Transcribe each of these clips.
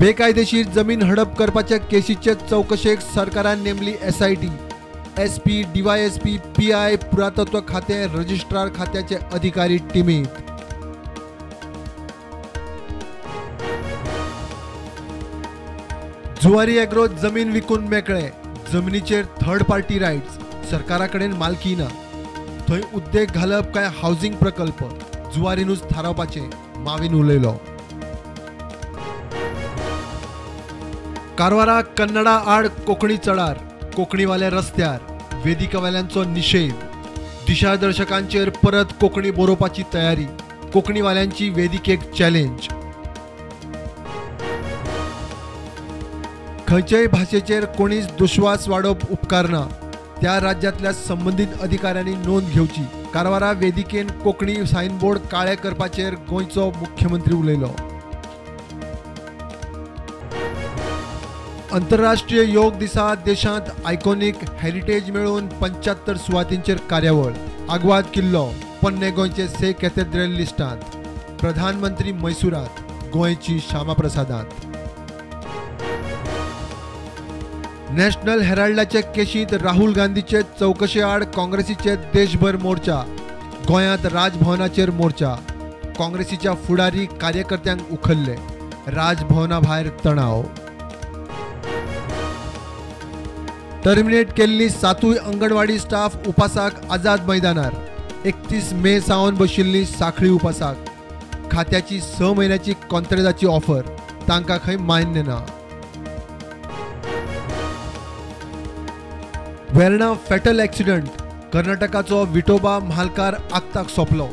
बेकायदेशीर जमीन हडप करपाच्या केशीचे चवकशेक सरकारान नेमली SIT. SP, DYSP, PI, पुरातत्व खातें, रजिस्ट्रार खात्याचे अधिकारी टिमीत. जुवारी एग्रो जमीन विकून मेकळे. जमिनीचेर थर्ड पार्टी रायट्स, सरकारा कडेन मालकी ना. थंय उद्देग घालप काय हावसिंग प्रकल्प जुवारीनूच थारावपाचें, मावीन उलयलो. कारवारा कन्नडा आड कोंकणी चडार, कोंकणीवाले रस्त्यार, वेदिकावाल्यांचो निशेध. दिशादर्शकांचेर परत कोंकणी बरोवपाची तयारी, कोंकणीवाल्यांची वेदिकेक चॅलेंज. खंयचेय भाशेचेर कोणीच दुस्वास वाडोवप उपकारना, त्या राज्यांतल्या संबंदीत अधिकाऱ्यांनी नोंद घेवची. कारवारा वेदिकेन कोंकणी सायनबोर्ड काळे करपाचेर गोंयचो मुख्यमंत्री उलयलो. अंतरराष्ट्रीय योग दिसा देशांत आयकॉनिक हेरिटेज मेळून 75 सुवातींचेर कार्यावळ. आग्वाद किल्लो पोन्ने गोंयचे से कॅथेड्रल लिस्टांत. प्रधानमंत्री मैसुरात, गोंयची श्यामाप्रसादांत. नॅशनल हेराल्डाचे केशींत राहुल गांधीचे चवकशे आड काँग्रेसीचे देशभर मोर्चा. गोंयांत राजभवनाचेर मोर्चा. काँग्रेसीच्या फुडारी कार्यकर्त्यांक उखल्ले. राजभवना भायर तणाव. टर्मिनेट केल्ली 7 अंगणवाडी स्टाफ उपासाक आझाद मैदानार. 31 मे सावन बशिल्ली साखळी उपासाक. खात्याची 6 म्हयन्याची कॉन्त्रेदाची ऑफर तांकां खंय मान्य ना. वेर्णा फॅटल ॲक्सिडंट, कर्नाटकाचो विठोबा म्हालकार आक्ताक सोंपलो.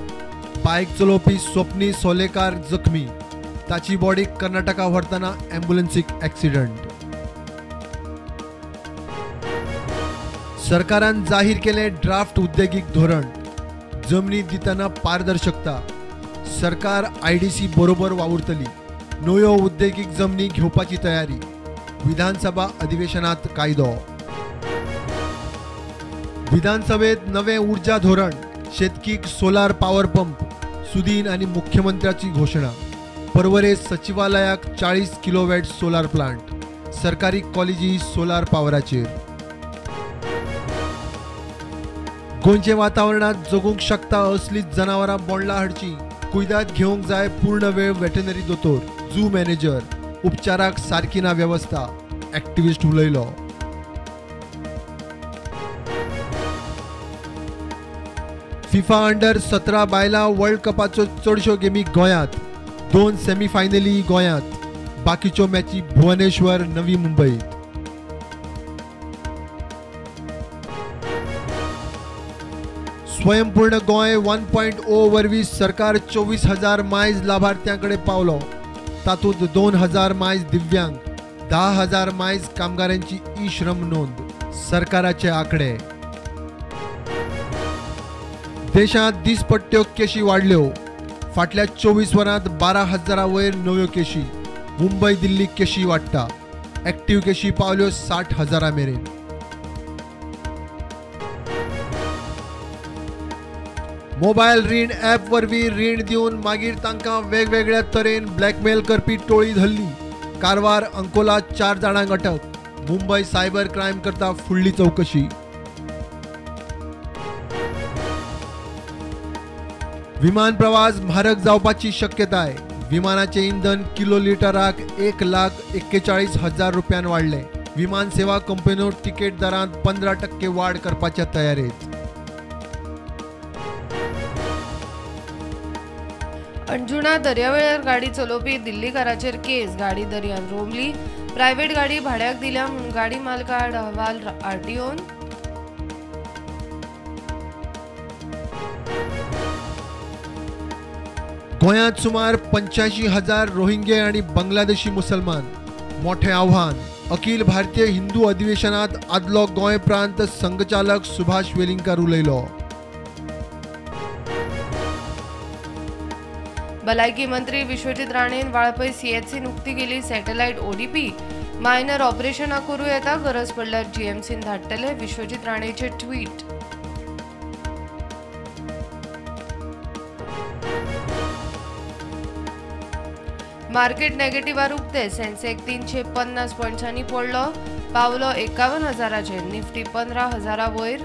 बायक चलोवपी स्वप्नी सोलेकार जखमी. ताची बॉडी कर्नाटका व्हरतना ॲम्ब्युलन्सीक ॲक्सिडंट. सरकारान जाहीर केलें ड्राफ्ट उद्देगीक धोरण. जमनी दितना पारदर्शकता. सरकार IDC बरोबर वावुरतली. नव्यो उद्देगीक जमनी घेवपाची तयारी. विधानसभा अधिवेशनात कायदो. विधानसभेत नवें ऊर्जा धोरण. शेतकीक सोलार पॉवर पंप, सुदीन आनी मुख्यमंत्र्याची घोशणा. परवरे सचिवालयाक 40 किलोवॅट सोलार प्लांट. सरकारी कॉलेजी सोलार पावराचेर. गोंयचे वातावरणांत जगूंक शकता असली जनावरां बोंडला हाडची. कुयदाद घेवंक जाय पूर्ण वेळ वेटनरी दोतोर, झू मॅनेजर. उपचाराक सारकी ना वेवस्था, एक्टिविस्ट उलयलो. फिफा अंडर 17 बायलां वर्ल्ड कपाच्यो चडश्यो गेमी गोंयांत. 2 सेमीफायनली गोंयांत, बाकीच्यो मॅची भुवनेश्वर, नवी मुंबयत. स्वयंपूर्ण गोंय 1.0 वरवीं सरकार 24,000 मायज लाभार्थ्यां कडेन पावलो. तातूंत 2,000 मायज दिव्यांग, 10,000 मायज कामगारांची ई श्रम नोंद. सरकाराचे आंकडे. देशांत दिसपट्ट्यो केशी वाडल्यो. फाटल्या 24 वरांत 12,000 वयर नव्यो केशी. मुंबय दिल्ली केशी वाडटा. एक्टिव्ह केशी पावल्यो 60,000 मेरेन. मोबायल रीण ॲप वरवीं रीण दिवन मागीर तांकां वेगवेगळ्या तरेन ब्लॅकमेल करपी टोळी धरली. कारवार, अंकोला 4 जाणांक अटक. मुंबय सायबर क्रायम करता फुडली चवकशी. विमान प्रवास म्हारग जावपाची शक्यताय. विमानाचें इंधन किलो लिटराक 1,41,000 रुपयान वाडलें. विमान सेवा कंपन्यो तिकेट दरांत 15% वाड करपाच्या तयारेत. अंजुणा दर्यावेळेर गाडी चलोवपी दिल्लीकाराचेर केस. गाडी दर्यांत रोमली. प्रायव्हेट गाडी भाड्याक दिल्या म्हूण गाडी मालका आड अहवाल आरटीओन. गोंयांत सुमार 85,000 रोहिंगे आनी बांगलादेशी मुसलमान. मोठें आव्हान. अखिल भारतीय हिंदू अधिवेशनात आदलो गोंय प्रांत संघचालक सुभाष वेलिंगकार उलयलो. भलायकी मंत्री विश्वजीत राणेन वाळपय सीएचसीन उक्ती केली सॅटेलायट ओडीपी. मायनर ऑपरेशनां करूं येता, गरज पडल्यार जीएमसीन धाडटले, विश्वजीत राणेचे ट्वीट. मार्केट नेगेटिव्हार उक्ते. सेन्सेक्स 350 पॉयंट्सांनी पडलो, पावलो 51,000चेर. निफ्टी 15,000 वयर.